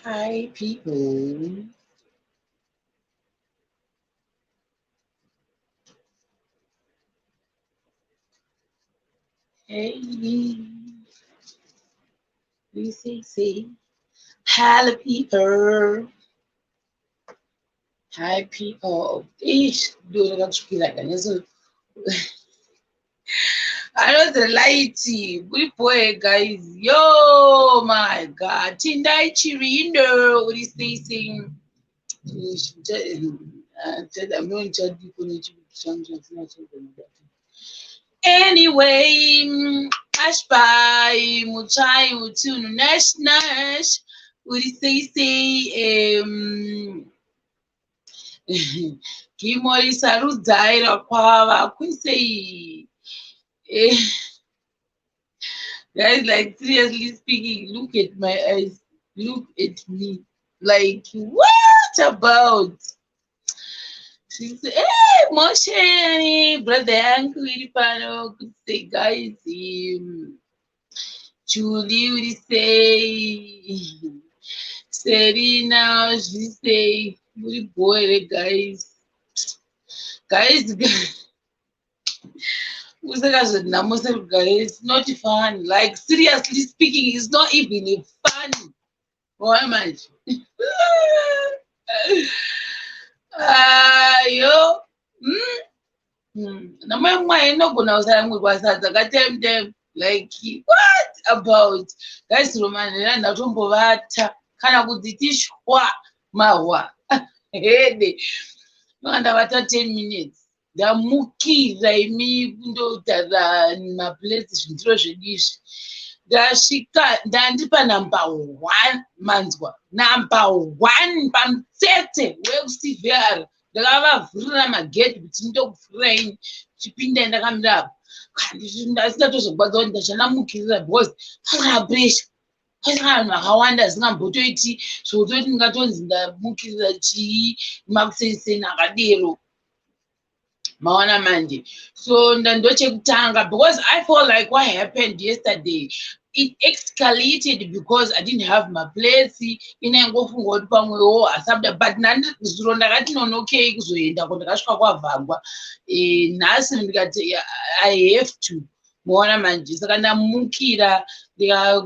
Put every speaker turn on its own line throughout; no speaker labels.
Hi, people. Hey, 360. Hello, people. Hi, people. Ish, ndinoda kanyeso. Anonzi light. Good boy, guys. Yo, my God. Tindai Chirindo. Uri sei? Anyway, Ashby, Muchai, Utunu, Nash, Nash. Uri sei? Kimori Sarudzai Rakwava. Kuisei. Guys, like, seriously speaking, look at my eyes. Look at me. Like, what about? She said, "Hey, Moshe, brother yangu iri pano." Good say, guys. Julie, uri sei? Serena, she say, muri boy, guys. Guys, it's not fun. Like, seriously speaking, it's not even a fun. Why manje? Ayo. Namwe mwaye inogona kusaramwirwa sadza katemtem. Like, what about? Guys, Roman, ndatombovata kana kuti tishwa mahwa. Hede. Ndavata 10 minutes. Ndamukira imi kundotarira maplates, zvindiro zvedu izvi. Ndasvika ndandipa number one, manzwa, number one pamutsetse wekuCVR. Ndakavavhurira magedhi kuti ndokuvhurirai, chipindai. Ndakamira apo, ndasingatozogbadza kuti ndachandamukirira because pakana pressure, pasina vanhu vakawanda, zvingambotoiti zvokutoti ndingatonzi ndamukirira chii makusenseni akadero, maona manje. So ndochekutanga, because I feel like what happened yesterday, it escalated because I didn't have maplates. Inaingofunga kuti pamwewo asabuda, but zuro ndakati nonokei kuzoendako, ndakasvika kwavhangwa. Nhasi ndikati I have to, maona manje. Saka ndamukira, I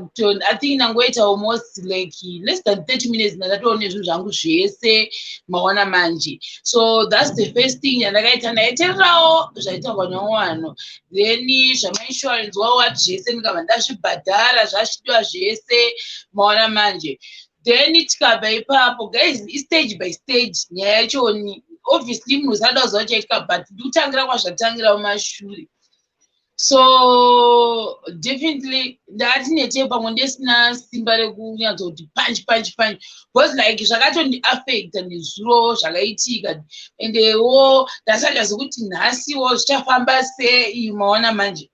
think ndangoita almost like less than 30 minutes, ndakatoona zvinhu zvangu zvese, maona manje. So that's the first thing yandakaita. Ndaitererawo zvaitaurwa nevamwe, then zvamainsurance wawat zvese ndikabva ndazvibhadhara, zvasvidiwa zvese, maona manje. Then tikabva ipapo, guys, istage by stage nyaya yachoni. Obviously munhu usada kuziva chaitika, but ndikutangira kwazvatangira mumashure. So definitely ndati nete pamwe ndisina simba rekunyatsoti punch, punch, punch, because like zvakatondiafecta nezuro zvakaitika, endewo ndasanyazi kuti nhasiwo zvichafamba sei, maona manje.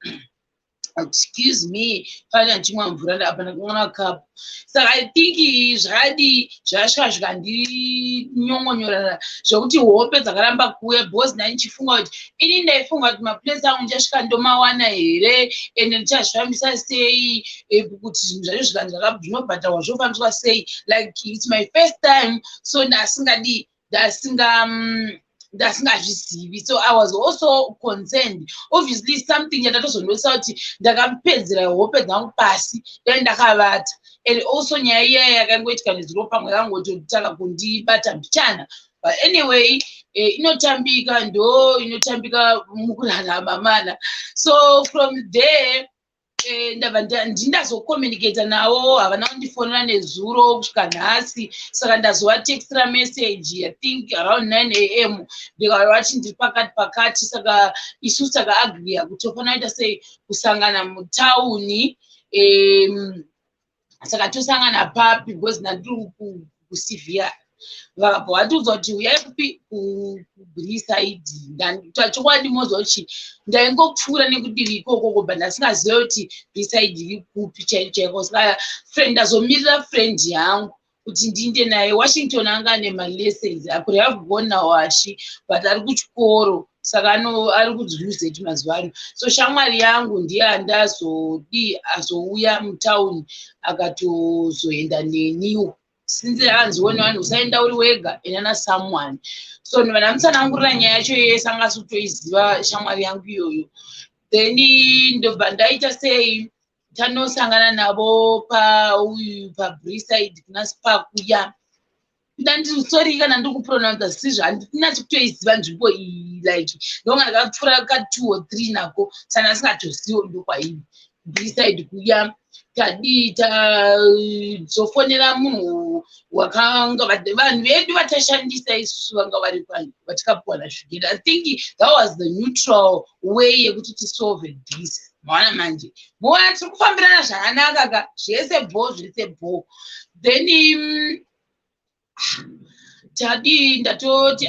Excuse me, pane achimwa mvura apa, ndakamwa kapu. Saka I think zvakadi zvasvika zvikandinyongonyorana zvokuti hope dzakaramba kuuya, because ndandichifunga kuti ini ndaifunga kuti maplates angu ndichasvika ndomawana here, ende ndichazvifambisa sei, kuti zvinhu zvacho zvikanzi zvinobhadharwa zvofambiswa sei. Like, it's my first time, so ndasingadi ndasinga ndasingazvizivi. So I was also concerned, obviously. Something yandatozonotisa kuti ndakapedzera hope dzangu pasi, dai ndakavata. And also nyaya iyaya yakangoitika nezuro pamwe yakangototanga kundibata mbichana, but anyway, inotambika, ndo inotambika mukurarama mana. So from there, ndabva ndindazokommunicata navo. Havana kundifonera nezuro kusvika nhasi. Saka ndazovatextira message, I think around 9 a.m., ndikavati ndiri pakati pakati. Saka isusu takaagriya kuti tofanira kuita sei, kusangana mutauni. Saka tosangana papi? Because ndandiri kuCVR. Vakabva vatiudza kuti uyai kupi, kuBraeside. Chokwadi mozwa kuti ndaingopfuura nekudivi ikokoko, but ndasingazive kuti Braeside iri kupi chaiko chaiko. Saka friend, ndazomirira friend yangu kuti ndiinde naye. Washington anga ane malessons. I could have gone naWashi, but ari kuchikoro, saka ari kuUZ mazuva ano. So shamwari yangu ndiye andazodi azouya mutauni, akatozoenda neniwo. Since yakanziwo nevanhu, usaenda uri wega, enda nasomeone. So ndobva ndamutsanangurira nyaya yacho yese, anga asi kutoiziva shamwari yangu iyoyo. Then ndobva ndaita sei, tanosangana navo pauyu paBraeside kuna Spar kuya. Sorry kana ndiri kupronounsa zvisizvo, handinatsi kutoiziva nzvimbo iyi. Like, ndonga ndakapfuura ka two or three nako, saka ndasingatozivo ndokwairi Braeside kuya. Tadii, tazofonera munhu wakanga, vanhu vedu vatashandisa isusu vanga vari vatikapuwa naShugeta. I think that was the neutral way yekuti tisolve this. Maona manje, muona tiri kufambirana zvakanaka ka, zvese bho, zvese bho. Then tadii, ndatoti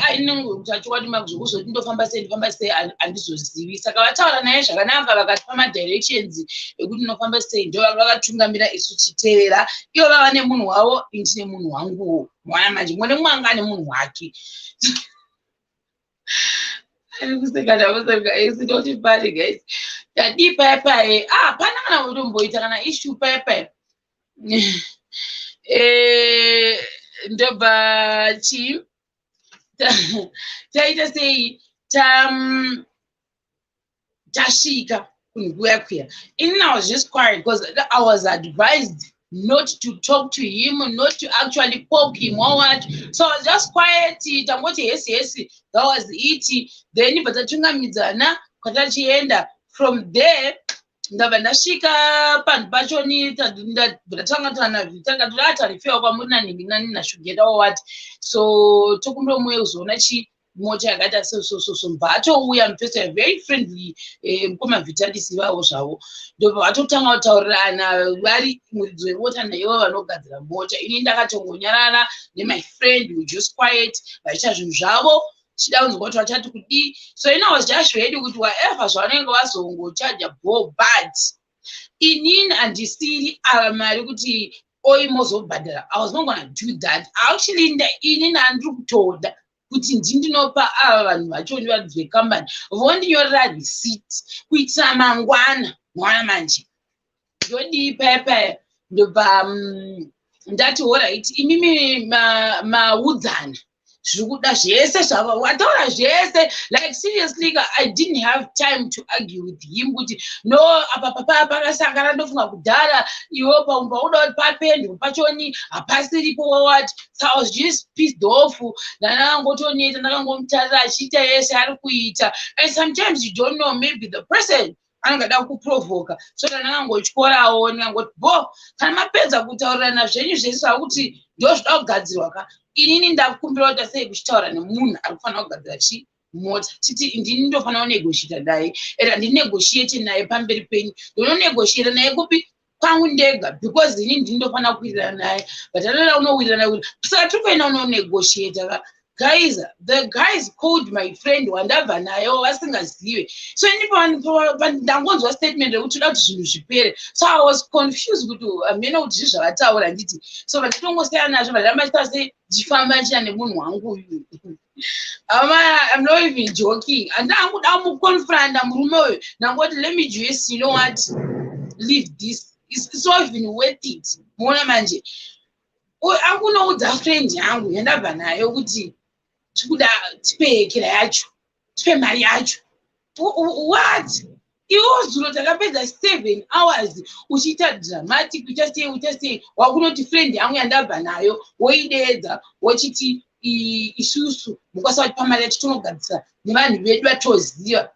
tachokwadi zvekuzoti ndofamba sei, ndofamba sei, handizozivi. Saka vataura naye zvakanaka, vakatipa madirections ekuti ndinofamba sei. Ndo vakatungamira, isu tichiteerera. Ivo vava nemunhu wavo, ini tine munhu wanguwo. Mwana manje, mumwe nemumwe anga ane munhu wake. Ari kuseka, ndakuseka isi toti pari. Guys, tadii paya paye, ah, pana kana kutomboita kana issue paya paya. Ndobva chii, taita sei, tasvika kunhu kuya kuya. Inini I was just quiet because I was advised not to talk to him, not to actually poke him or what. So I was just quiet. Tangoti hesi hesi, that was it. Then bva tatungamidzana kwatachienda. From there ndabva ndasvika panhu pachoni, ndatanga tanga tatarifewa kwamuri nanhingi nani naShugeta or what. So tokumbira muye kuzoona chi mota yakaita so so so so. Mbva atouya mufesa, very friendly, mukoma Vitalis ivavo zvavo. Ndobva vatotanga kutaurirana vari muridzi wemota naivo vanogadzira mota. Ini ndakatongonyarara nemy friend, we just quiet, vachiita zvinhu zvavo, tichida kunzwa kuti vachati kudii. So ini I was just ready kuti whatever zvavanenge vazongochaja bo, but inini handisiri ava mari kuti oi mozobhadhara. I was not gonna do that actually. Inini handiri kutoda kuti ndindinopa ava vanhu vachoni, varidzi vekambani, vondinyorera receipt kuitira mangwana. Mwana manje, ndodii paya paya, ndobva ndati alright, imimi maudzana zviri kuda zvese zvava wataura zvese. Like, seriously, I didn't have time to argue with him kuti no, apa papa pakasangana, ndofunga kudhara iwo pauda kuti papendwa pachoni hapasiripo what. So I was just pissed off. Ndandangotoneta, ndakangomutarira achiita yese ari kuita. And sometimes you don't know, maybe the person anenge ada kuprovoka. So ndandangangotyorawo, ndikangoti bo, kana mapedza kutaurirana zvenyu zvese zvakuti ndo zvida kugadzirwa ka, inini ndakumbira kuti sei kuchitaura nemunhu ari kufanira kugadzira chi mota, titi ndini ndofanira kunegotiata naye, and handinegotiate naye pamberi penyu, ndononegotiata naye kupi? Kwangu ndega, because ini ndini ndofanira kuwirirana naye. But anoda unowirirana, saka tiri kuenda unonegotiata ka. Guys, the guys called my friend wandabva nayo vasingazive. So ini ndangonzwa statement rekuti toda kuti zvinhu zvipere. So I was confused kuti hamene kuti zvii zvavataura. Nditi so vanditongosiyana nazvo, vandamba chita sei, ndichifamba ndichina nemunhu wangu uyu. Ama, I'm not even joking. Handanguda kumuconfronta murume uyu. Ndangoti let me just, you know what, leave this. It's not even worth it. Muona manje, akunoudza friend yangu yandabva nayo kuti tikuda tipeyekera yacho, tipe mari yacho. What? Iwo zuro takapedza 7 hours uchiita dramatic, ucha sei, ucha sei, wakunoti friend yangu yandabva nayo woidedza, wochiti isusu mukwanisa kutipa mari yacho, tonogadzisa nevanhu vedu vatoziva.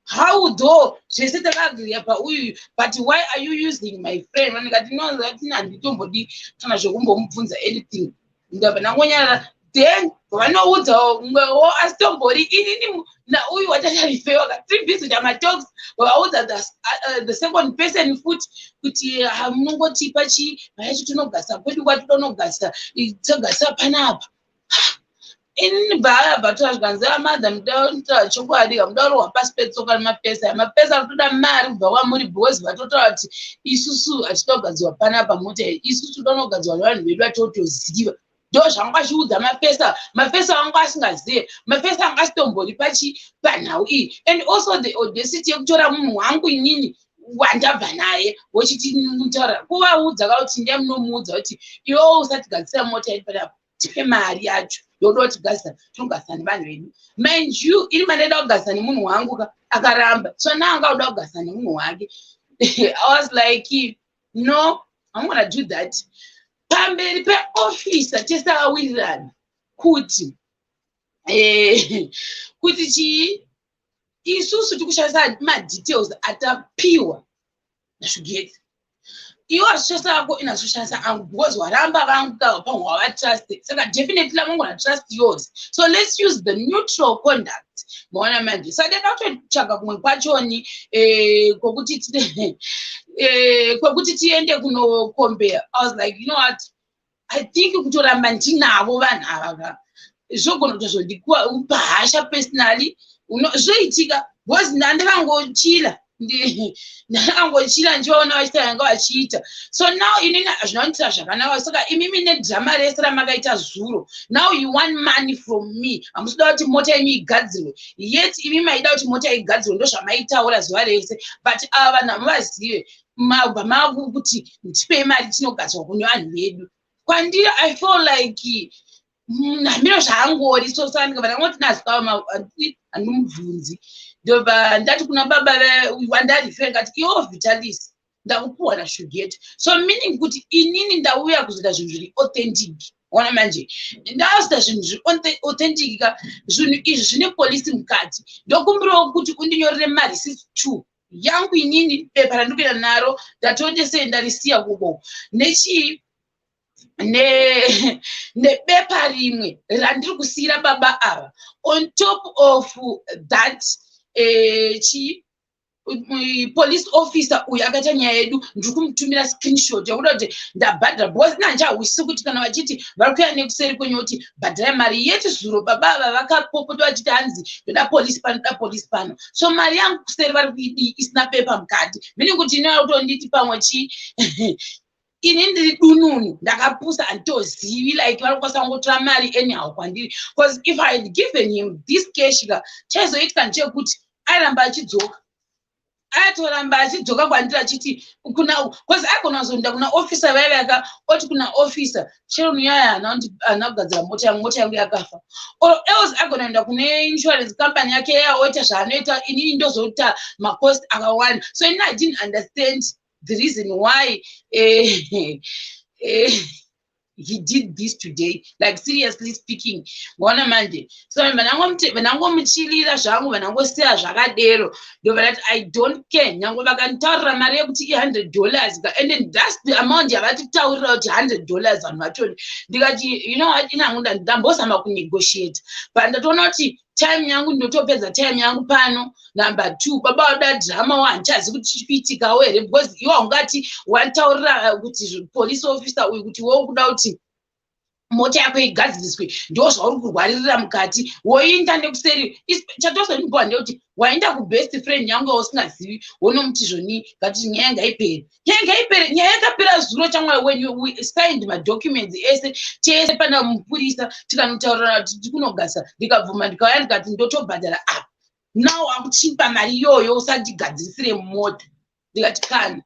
How though? Zvese takaagriya pauyu, but why are you using my friend? Vandikati nozatina, handitombodi kana zvekumbomubvunza anything. Ndabva ndangonyarara. Then vanoudza mumwewo asitombori inini nauyu watasharifewa, tiri busy kuita matalks, vaudza the second person futi kuti munongotipa chii mari yacho, tinogasa kwedu kwatoda unogasa, togasa panapa. Inini bva tora zvikanzi, amadha, muda chokwadi, kamuda kurohwa pasi petsoka nemapesa. Mapesa toda mari kubva kwamuri because vatotaura kuti isusu hatida kugadzirwa panapa mota, isusu toda unogadzirwa nevanhu vedu vatotoziva. Ndo zvanga achiudza mapesa. Mapesa anga asingazive, mapesa anga asitombori pachi panhau iyi. And also the audacity yekutora munhu wangu inini. Wandabva naye wochititaura kuvaudza kauti ndiye munomuudza kuti iwewo usatigadzisira mota yedu panapa, tipe mari yacho yoda kutigadzisa, tinogadzisa nevanhu vedu. Mind you, iri mandaida kugadzisa nemunhu wangu ka, akaramba. So now anga kuda kugadzisa nemunhu wake. I was like, "No, I'm gonna do that." Pamberi peofisa tese takawirirana kuti chii, isusu tikushandisa madetails atapiwa naShugeti. Iwe hazvishandisa ako, ini hazvishandisa angu, because waramba vangu ka, pamwe wavatrust, saka definitely I'm gonna trust yours. So let's use the neutral conduct. Maona manje? Saka ndada kutotsvaga kumwe kwachoni kwekuti tiende kunokombea. I was like, "You know what? I think kutoramba ndinavo vanhu ava ka, zvogona kutozondikupa hasha personally." Zvoitika because ndandakangochila, ndakangochila ndichivaona vachiita yanga vachiita. So now inini zvinondiitira zvakanaka. Saka imimi nedhirama rese ramakaita zuro, now you want money from me. Hamusi kuda kuti mota yenyu igadzirwe, yet imi maida kuti mota igadzirwe, ndo zvamaitaura zuva rese. But ava vanhu hamuvazive, mabva maku kuti ndipei mari tinogadzirwa kune vanhu vedu. Kwandiri I feel like hamino zvaangori. So saka ndikabva ndangoti nazikawa handimubvunzi. Ndobva ndati kuna baba wandarifere, ngati iwo Vitalis, ndakupuwa naShugeti. So meaning kuti inini ndauya kuzoita zvinhu zviri authentic. Ona manje, ndazoita zvinhu zviri authentic ka. Zvinhu izvi zvine polisi mukati. Ndokumbirawo kuti undinyorere mareceipt two yangu inini, pepa randiri kuenda naro ndatondesei ndarisiya kuko nechii, nebepa rimwe randiri kusiyira baba ava. On top of that, chi police officer uyu akaita nyaya yedu, ndiri kumutumira screenshot yakuda kuti ndabhadhara, because nandichahwisisi kuti kana vachiti vari kuuya nekuseri kwenyu kuti bhadharai mari yeti. Zuro baba ava vakapopota vachiti hanzi ndoda polisi pano, ndoda polisi pano. So mari yangu kuseri vari kuidii isina pepa mukati? Meaning kuti inoya kutonditi pamwe chi ini ndiri dununu, ndakapusa, handitozivi. Like vari kukwanisa kungotora mari anyhow kwandiri, because if I had given him this cash ka, chaizoitika ndechekuti airamba achidzoka, aitoramba achidzoka kwandiri achiti kuna, because aigona kuzoenda kuna officer vaivaka, oti kuna officer, "Sharon yaya haana kugadzira mota yangu, mota yangu yakafa." Or else agona kuenda kune insurance company yake yaya, oita zvaanoita, inini ndozoita macost akawanda. So ini I didn't understand the reason why he did this today, like seriously speaking. Ngona manje, so vanangomuchilira zvangu, vanangosiya zvakadero. Ndobva ndati, "I don't care." Nyange vakanditaurira mari yekuti i$100 ka, and then that's the amount yavatitaurira kuti $100 vanhu vachoni. Ndikati, "You know what? Inangu ndambozama kunegotiate, but ndatoona kuti time yangu, ndotopedza time yangu pano. Number two, baba vada drama wa, handichazi kuti chichikuitikawo here, because iwe haungati wanditaurira kuti police officer uyu kuti iwe ukuda kuti mota yako igadziriswe, ndo zvauri kurwaririra mukati, woinda nekuseri. Chatozondibowa ndekuti waenda kubest friend yangu yausingazivi, wonomuti zvoni ngati nyaya ngaipere, nyaya ngaipere. Nyaya yakapera zuro chamwari when we signed madocuments ese tese pana mupurisa, tikanotaurira kuti tikunogasa, ndikabvuma, ndikauya, ndikati ndotobhadhara apa. Now akuchipa mari iyoyo, usandigadzirisire mota. Ndikati kana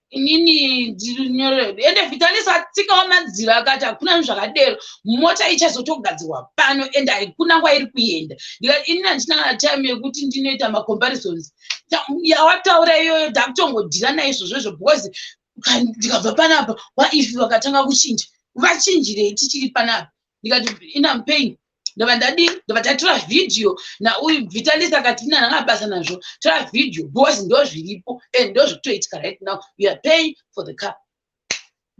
inini ndinyorere. Ende Vitalis atsikawo madziro akati hakuna zvinhu zvakadero, mota ichazotogadzirwa pano ende haikuna kwairi kuenda. Ndikati inini handina kana time yekuti ndinoita macomparisons. Yawataura iyoyo ndakutongodhira naizvozvozvo, because ndikabva panapa, what if vakatanga kuchinja? Vachinjirei tichiri panapa? Ndikati inam pain. Ndobva ndadii? Ndobva tatora vhidhiyo nauyu Vitalis. Akati ina ndanga basa nazvo, tora vhidhiyo because ndo zviripo and ndo zvikutoitika right now. You are paying for the car.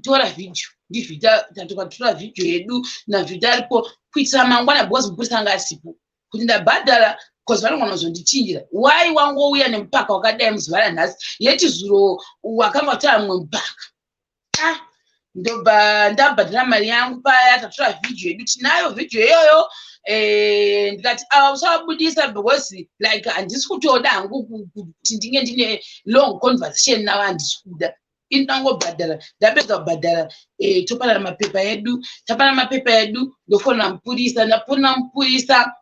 Tora vhidhiyo. Ndivhita tatokatora vhidhiyo yedu naVhita aripo kuitira mangwana, because mupurisa anga asipo, kuti ndabhadhara, because vanogona kuzondichinjira. Why wangouya nemupaka wakadai muzuva ranhasi, yeti zuro wakanga utora mumwe mupaka? Ah, ndobva ndabhadhara mari yangu paya. Tatora vhidhiyo yedu, tinayo vhidhiyo iyoyo. Ndikati ava usavabudisa because like handisi kutoda hangu kuti ndinge ndine long conversation navo, handisi kuda. Ini ndangobhadhara. Ndapedza kubhadhara, topanana mapepa edu. Tapana mapepa edu, ndofonera mupurisa. Ndafonera mupurisa,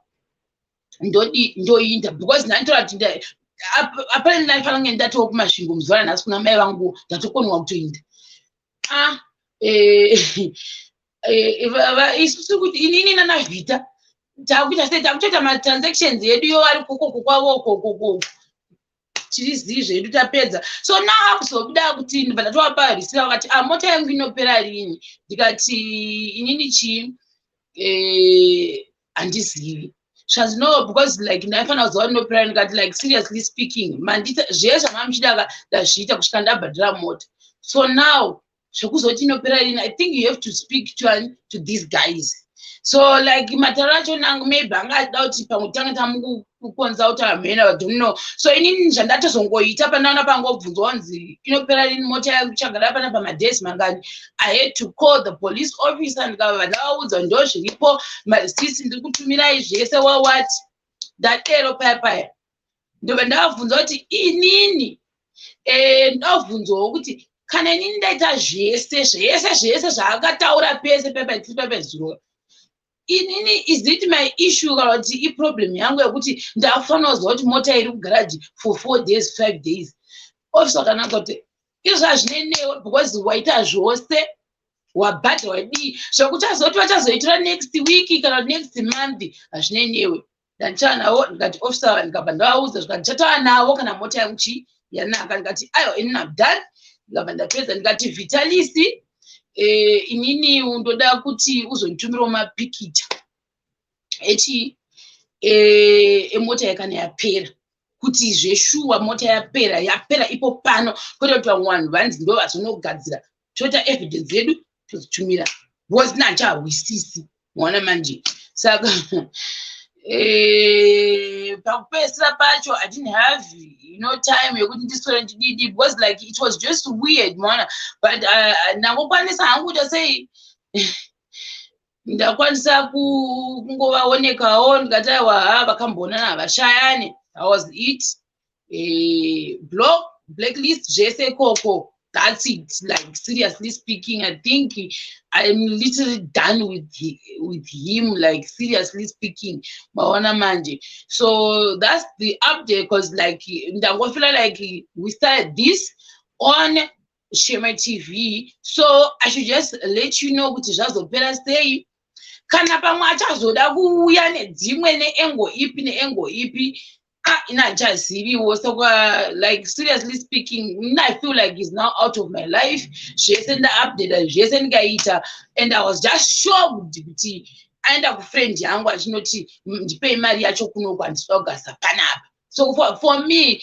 ndodi ndoinda because ndanditora kuti Apparently ndaifanira kunge ndatiwo kuMasvingo muzuva ranhasi kuna mai vangu, ndatokonwa kutoinda. Ah, isusu kuti inini nanaVhita takuita sei? Takutoita matransactions edu yo ari kukoko kwavo ukokoko, tiri zii zvedu, tapedza. So now akuzobuda kuti ndibva ndatovapa risira, vakati, "Ah, mota yangu inopera rini?" Ndikati, "Inini chii, handizivi." Zvanzi, "No," because like ndaifanira kuziva kuti inopera. Ndikati, "Like, seriously speaking, mandita zvese zvamamuchida, ndazviita kusvika ndabhadhira mota. So now zvekuzoti inopera rini, I think you have to speak to these guys." So like mataro acho nangu maybe anga achida kuti pamwe tange tamukukonza kuti hamena, I don't know. So inini zvandatozongoita, pandaona pangobvunzwa kunzi inopera rini mota yangu, ichagara pana pamadays mangani, I had to call the police officer. Ndikabva ndavaudza ndo zviripo, mareceipts ndiri kutumirai zvese wawati. Ndadero paya paya, ndobva ndavabvunza kuti inini ndabvunzwawo kuti kana inini ndaita zvese zvese zvese zvaakataura pese pepa tiri pepa zuro, inini is it my issue kana kuti iproblem yangu yekuti ndafanira kuziva kuti mota iri kugaraji for 4 days, 5 days? Officer akanaka kuti izvo hazvinenewe because waita zvose, wabhadha, wadii. Zvokuti azoti vachazoitora next week kana next month, hazvinenewe. Ndandichava navo. Ndikati, "Officer," ndikabva ndavaudza, zvikati, "Ndichatava navo kana mota yangu chi yanaka." Ndikati, "Aiwa, inini am done." Ndikabva ndapedza. Ndikati, "Vitalisi, inini ndoda kuti uzonditumirawo mapikicha echi emota yakana yapera, kuti zveshuwa mota yapera, yapera ipo pano, kwete kuti vamwe vanhu vanzi ndo vazonogadzira. Toita evidence yedu, tozitumira," because nachahwisisi mwana manje. Saka pakupedzisira pacho I didn't have time yekuti ndiswere ndididi because like it was just weird, mwana. But ndangokwanisa hangu kuita sei, ndakwanisa kungovaonekawo. Ndikati, "Aiwa, ha, vakamboonana havashayane." That was it. Block, blacklist, zvese ikoko, that's it. Like, seriously speaking, I think I'm literally done with him, like, seriously speaking, maona manje. So that's the update, because like ndangofeel like we started this on Shema TV, so I should just let you know kuti zvazopera sei. Kana pamwe achazoda kuuya nedzimwe neengo ipi neengo ipi, ah, ina handichaziviwo. Saka like, seriously speaking, I feel like he's now out of my life. Zvese ndaupdata zvese ndikaita, and I was just shocked kuti aenda kufriend yangu achinoti, "Ndipei mari yacho kunoku, handisida kugasa panapa." So for me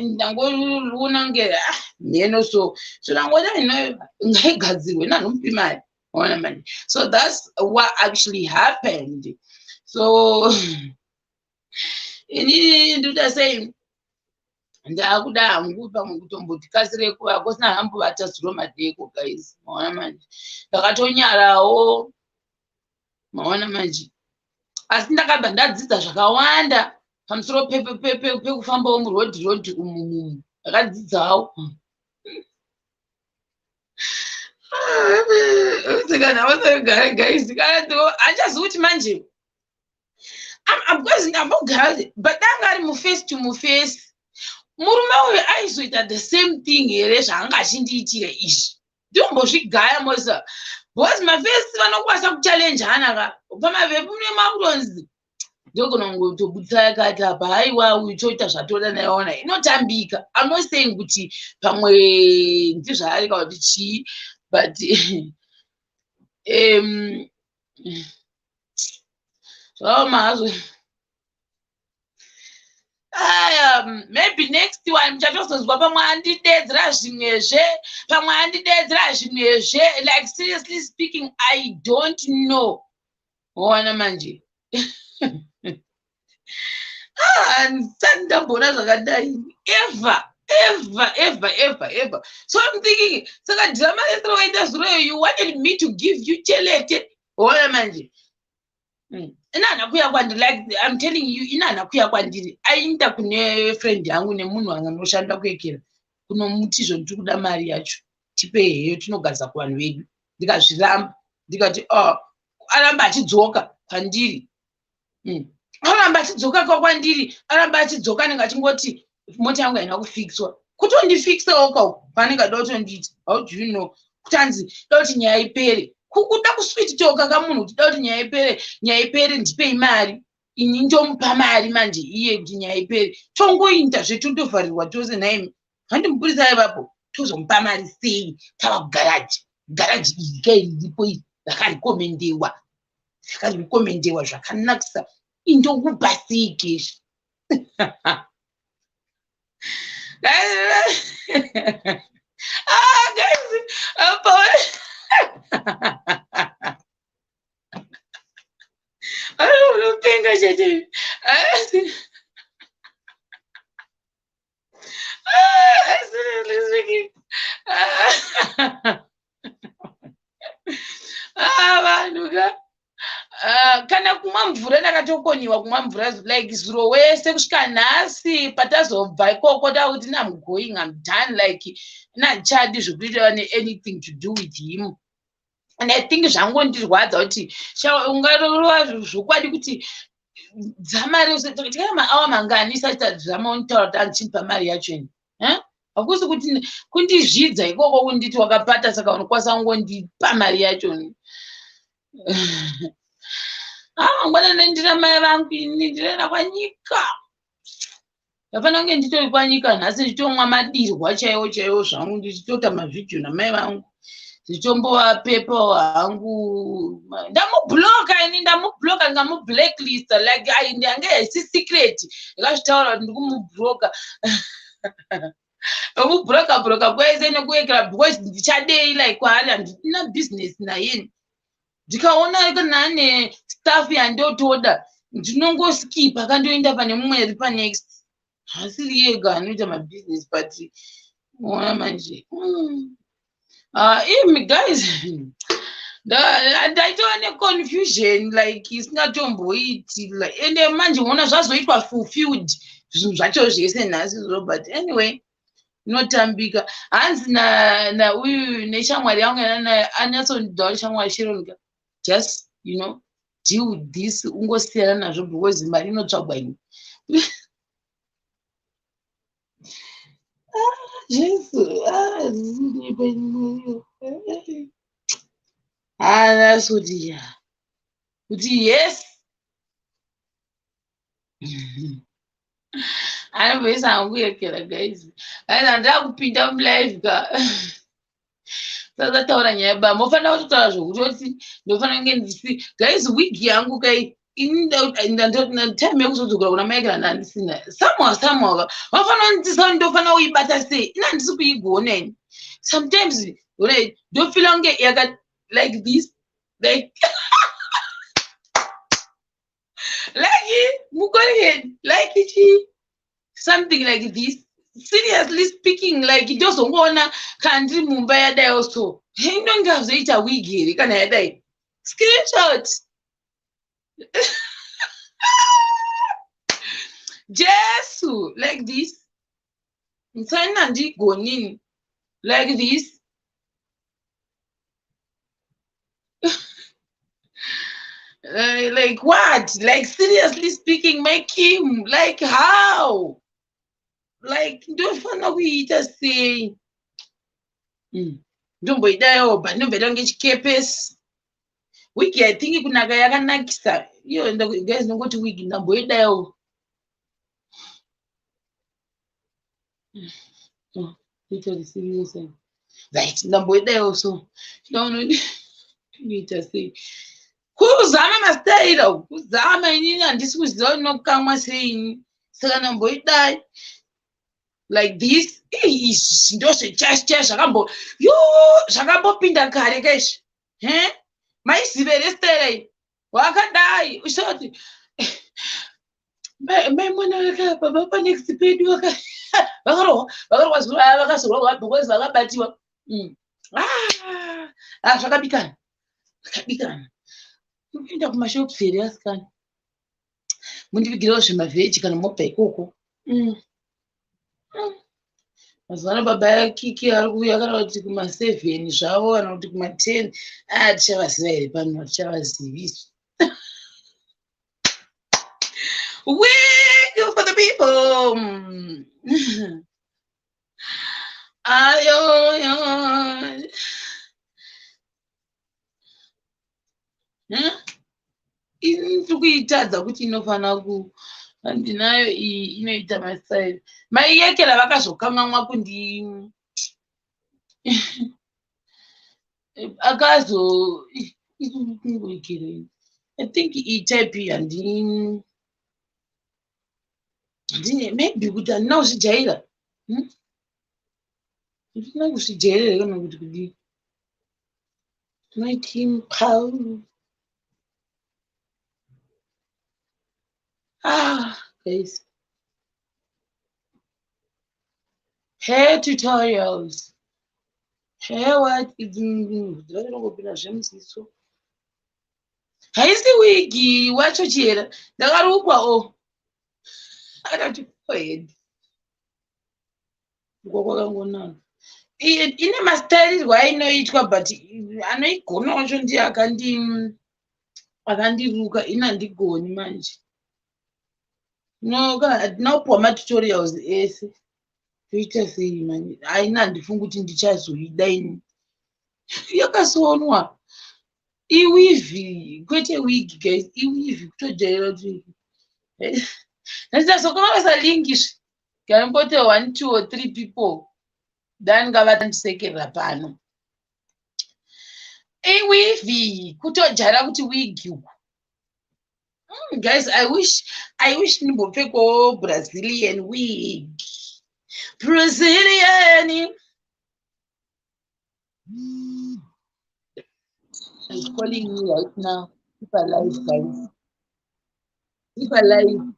ndangoona nge, ah, mheno. So ndangoona ino ngaigadzirwe nanomupi mari, ona mani. So that's what actually happened. So inini ndikuita sei, ndakuda hangu pamwe kutomboti kasire kuva kusina hambovata zuro madeko, guys, maona manje. Ndakatonyarawo, maona manje. Asi ndakabva ndadzidza zvakawanda pamusoro pekufambawo murodhi rodhi umu mumu. Ndakadzidzawo guys, handichazivi kuti manje because ndambogara, but danga ari muface to muface, murume uyu aizoita the same thing here zvaanga achindiitira izvi? Ndinombozvigaya mosa, because mafesi vanokwanisa kuchallenjana ka pamavhepu nemakutonzi ndogona kungotobudisa yakati apa, haiwa, uyu toita zvatoda naiona inotambika. I'm not saying kuti pamwe ndizvaari kana kuti chii, but zvakaoma hazvo. Aya, maybe next one muchatozonzwa pamwe andidedzera zvimwezve, pamwe andidedzera zvimwezve. Like, seriously speaking, I don't know, waona manje. Handisati ndamboona zvakadai ever, ever, ever, ever, ever. So I'm thinking, saka drama rese rawaita zuro, you wanted me to give you chelete, waona manje. Ina kuya kwandiri, like I'm telling you, ina kuya kwandiri, ainda kune friend yangu nemunhu anganoshanda kuekera kunomuti, "Zvo ndiri kuda mari yacho, tipe heyo, tinogadzisa kuvanhu vedu." Ndikazviramba. Ndikati, "Oh." Aramba achidzoka kwandiri. Aramba achidzoka kwandiri, aramba achidzoka, anenge achingoti Mota yangu haina kufikswa. Kutondifiksawo ka uku paanenge ada kutondiita. How do you know? Kuti anzi da kuti nyaya ipere. Kuda kusweet talka kamunhu kuti da kuti nyaya ipere, nyaya ipere ndipei mari. Ini ndomupa mari manje iye kuti nyaya ipere. Tongoinda zve tondovharirwa tose nhaimi. Handi mupurisa aivapo tozomupa mari sei tava kugaraji. Garaji iri kai riripo iri rakarikomendewa. Rakarikomendewa zvakanakisa. Indokupa sei keshi? Ah, guys, apa unopenga chete. Ah, seriously speaking. Ah, vanhu ka. Ah, kana kumwa mvura ndakatokoniwa kumwa mvura like zuro wese kusvika nhasi patazobva ikoko takuti I'm going, I'm done, like nandichadi zvekuita neanything to do with him. And I think zvangondirwadza kuti ungarova zvokwadi kuti dzamari tikaita maawa mangani isati tadzama unitaura kuti andichimupa mari yacho ini. Hakusi kuti kundizvidza ikoko kunditi wakapata saka unokwanisa kungondipa mari yacho ini. Ah, mangwana ndina mai vangu ini ndinoenda kwanyika. Ndafanira kunge nditori kwanyika nhasi ndichitomwa madirwa chaiwo chaiwo zvangu ndichitoita mavhidhiyo namai vangu ndichitombovapepawo hangu. Ndamubloka ini, ndamubloka ndikamublacklista like yange haisi secret ndakazvitaura kuti ndikumubloka. Ndomubloka bloka kwese nekuekera because ndichadei like kwaari handina business naye. Ndikaona kana ane staff yandotoda ndinongoskipa kandoenda pane mumwe ari panext. Haasiri yega anoita mabusiness but ona manje. Imi guys, ndaitova neconfusion like isingatomboiti like ende manje unoona zvazoitwa fulfilled zvinhu zvacho zvese nhasi zvo but anyway inotambika. Hanzi na uyu neshamwari yangu yananayo anyatsondidawo shamwari Sharon ka just you know deal with this ungosiyana nazvo because mari inotsvagwa ini. Jesu, ah, kuti ya kuti yes. Anomboisa hangu yekera guys. Guys, handida kupinda mulive ka. Sasataura nyaya ba mofanira kutotaura zvokutoti ndofanira kunge ndisi guys wig yangu kai ini time yekuzodzokera kuna mai kana handisina somehow somehow vafanira kundisa ndofanira kuibata sei ini handisi kuigona ini sometimes right ndofila kunge yaka like this like like mukoriheni like chi something like this seriously speaking like ndozongoona kana ndiri mumba yadai so inonge azoita wig here kana yadai screenshot. Jesu like this ntsani handigonini like this. Like what? Like seriously speaking, my Kim, like how? Like ndofanira kuiita sei? Ndomboidayo but ndomboita kunge chikepesi. Wig I think kunaka yakanakisa. Iyo guys ndongoti wig ndamboidayo. Literally serious. Right, ndamboidayo so. Ndaona inoita sei? Kuzama mastaira, kuzama inini handisi kuziva inokamwa sei. Saka ndamboidai like this. Izvi ndozvechaizvo zvakambo yo zvakambopinda kare kaizvi. He? Maiziva here staira iyi? Wakadai usati mai mwana waka baba panext pedu vakarohwa vakarohwa zuva vakazorohwa because vakabatiwa. Ah, zvakabikana zvakabikana. Munoenda kumashops here asikana? Mundivigirewo zvemavheji kana mobva ikoko. Mazuva ano baba Kiki ari kuuya kana kuti kuma7 zvavo kana kuti kuma10. Ah, tichavaziva here pano? Tichavaziviswa. Wig for the the people. Ayo, Ndiri kuitadza kuti inofanira ku handinayo iyi inoita mastyle. Maiyekera vakazokanganwa kundi akazo kungoikera. I think iyi type iyi handine, maybe kuti handina kuzvijaira. Handina kuzvijaira here kana kuti kudii? My team pau. Ah, guys. Hair tutorials. Hair what? Ndinongopinda zvemuziso. Haisi wigi wacho chera. Ndakarukwa o. Akati forehead. Rukwa kwakangonaka. Ine mastairirwo ainoitwa, but anoigona wacho ndiye akandiruka. Ini handigoni manje. No, kana handina kupiwa matutorials ese. Toita sei manje? Haina, handifungi kuti ndichazoida ini. Yakasonwa. Iweave, kwete wig, guys, iweave kutojaira kuti ndinozokovasa link izvi. Ngaimbote one, two or three people. Then ngavatandisekerera pano. Iweave kutojaira kuti wig uku. Guys, I wish ndimbopfekawo Brazilian wig. Brazilian is calling me right now. Keep alive, guys. Keep alive.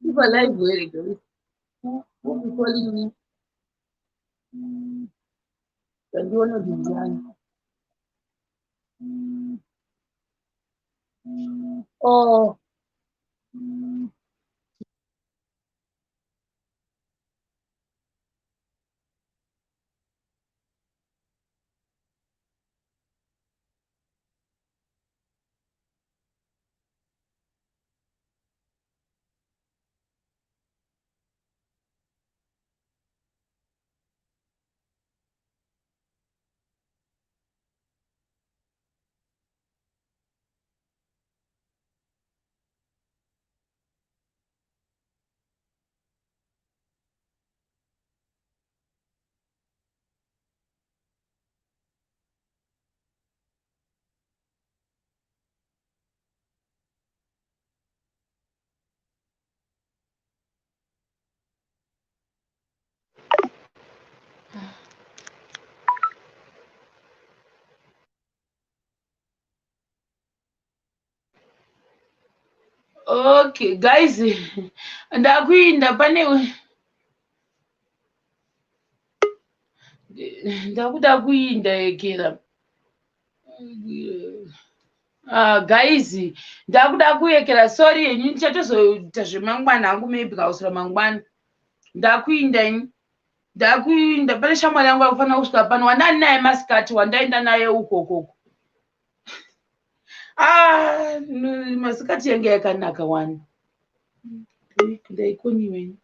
Keep alive, where it goes. Who be calling me? Kandiona kuti ndiani. Oh. Okay, guys, ndakuinda pane ndakuda kuinda yekera. Guys, ndakuda kuyekera. Sorry henyu, ndichatozoita zvemangwana hangu, maybe kausura mangwana. Ndakuinda ini, ndakuinda. Pane shamwari yangu akufanira kusvika pano, wandani naye masikati, wandaenda naye ukokoko. Ah, masikati yange yakanaka wani. Ndaikonyiwa ini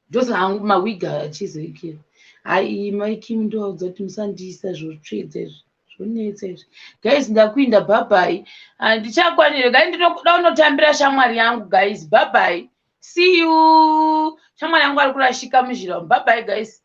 ndosaka hangu mawiga achizoikira. Hai, maikim, ndovaudza kuti musandiisa zvotsvedza izvi, zvonetsa izvi. Guys, ndakuinda. Bye bye, handichakwanire gai, ndinoda kunotambira shamwari yangu. Guys, bye bye, see you. Shamwari yangu ari kurashika muzhira. Bye bye, guys.